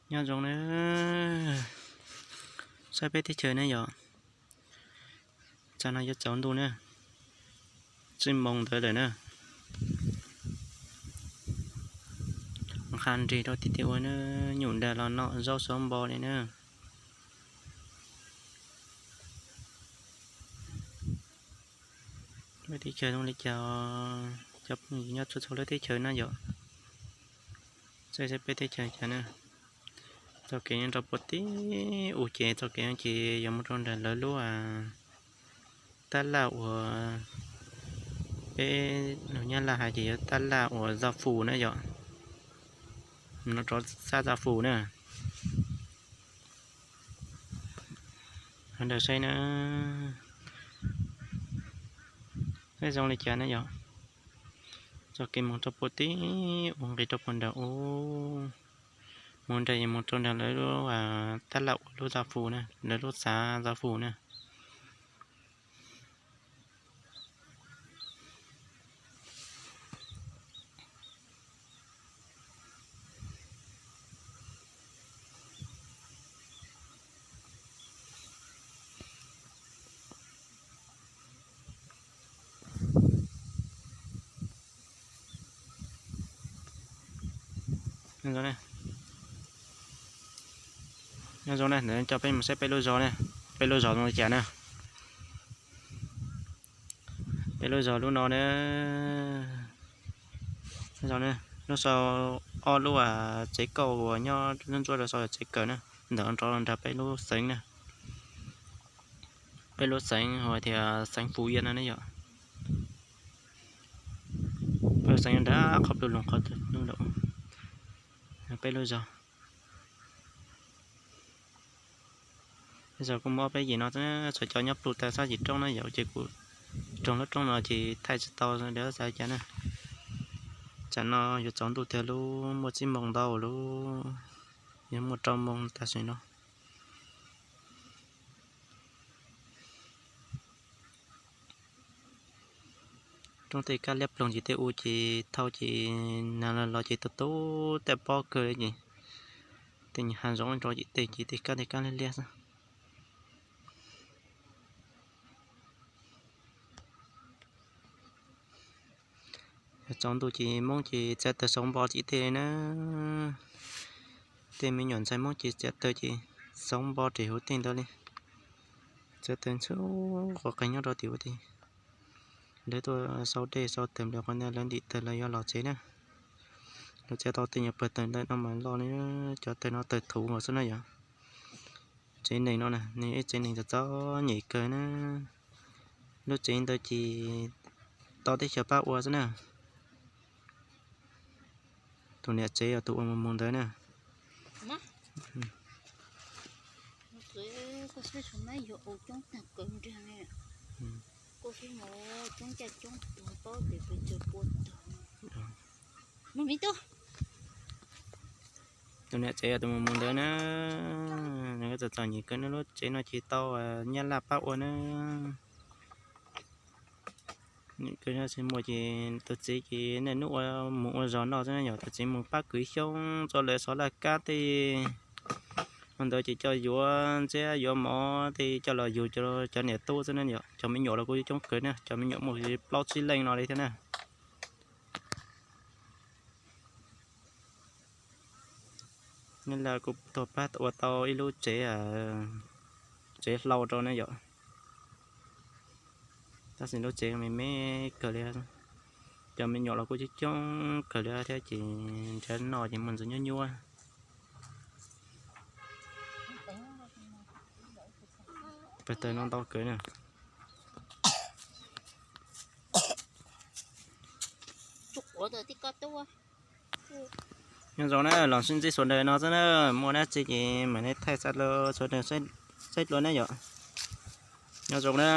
Nyob zoo na, saib peb teb chaws na yom. Tsam no yuav tsaus ntuj na, tsib moos ntawd lawm na. Nqa nrig rau tim tej ua na, nyuj dag los noj zaub xov npo li na. Peb teb chaws zoo li cas, cov phooj ywg nyob txhua txhua lub teb chaws na yom. Saib saib peb teb chaws cas na. Txoj kev nyob rau puag tim u ces txoj kev ces yuav mus rau nram lawv lub tab laj uas peb lus Nyab Laj hais ces yog tab laj uas Za Fus na yom. Mus rau sab Za Fus na. Ntawd saib na, saib zoo li cas na yom. Txoj kev mus rau puag tim u nqis rau puag nram u, mus nram mus rau nram lawv lub tab laj uas lub Za Fus na, lawv lub xav Za Fus na. Nyob zoo na, ntawd coj peb mus saib peb lub zos na, peb lub zos zoo li cas na. Peb lub zos lub no na, lub sau ob lub tsev kauj uas nyob ntsuab rau sau tsev kawm na, ntawm nrov nrog peb lub xeev na. Peb lub xeev hu tias xeev Fuv Yia no ne yom. Peb lub xeev nrad qhov pluj loog qhov peb lub zos. Peb zos kuj muaj ob peb yim no, txhua cov nyob pluj tag sab yim roob na yom, ces kuv roog lub roob no ces thaij tsis tau, xav cas na. Tsam no yuav tsaus ntuj tiag lub, muaj tsib moos ntau lub, yuav muaj rau moos tam sim no. Roob tej kab liab ploog ces tej u ces thau ces nag los los ces tu tu tej pob kawg li ces tej nyuag hav zoov rau ces tej ces tej kab tej kab liab liab xwb. Tsaus ntuj ces Hmoob ces txiav taws xauv npo tim tej li na. Tej me nyuam ntxhais Hmoob ces txiav taws ces xauv npo rem hauv tej ntawd li. Txiav taws ntxhua quav qees nyob rau tim ua tej. Lawv tuaj sau dej sau taws nplaim qhov ntawd lawv ntim taws lawv yuav los tsev na. Lawv txiav tau tej nyuam pawg taws ntawm no mas loj li, cov taws no taws thuv nkaus xwb na yom. Tsev neeg no na, nws ib tsev neeg txom txom nyem kawg na. Lub tsev ntawd ces tau teb chaws pab ua xwb na. Tus niam tsev yog tus ua mus mus ntawd na. Tus niam tsev yog tus mus mus ntawd na. Nws txom txom nyem kawg na, lub tsev no ces tau Nyab Laj pab ua na. Kawg no tsis muaj ces tus txiv ces niaj hnub ua mus ua zog noj xwb na yom. Tus txiv mus pab kwv xyoob txog lawv xov laj kab tej ua ntawd ces coj yuav ntshiab yuav mov tej coj los yug cov niam tub xwb na yom. Cov me nyuam los kuj coob kawg na, cov me nyuam muaj plaub tsib leej no li thiab na. Nyab Laj kuj tuaj pab ua tau ib lub tsev, tsev hlau rau na yom. Tab sis lub tsev me me kawg li, cov me nyuam los kuj coob coob kawg li thiab ces nrhiav noj ces muaj ntxuav nyuab nyuab. Pawg taws no ntau kawg na. Nyob zoo na, los sib ntsib sawv daws no xwb na, muaj dab tsi ces mam li thaij xa rau sawv daws saib dua na yom. Nyob zoo na.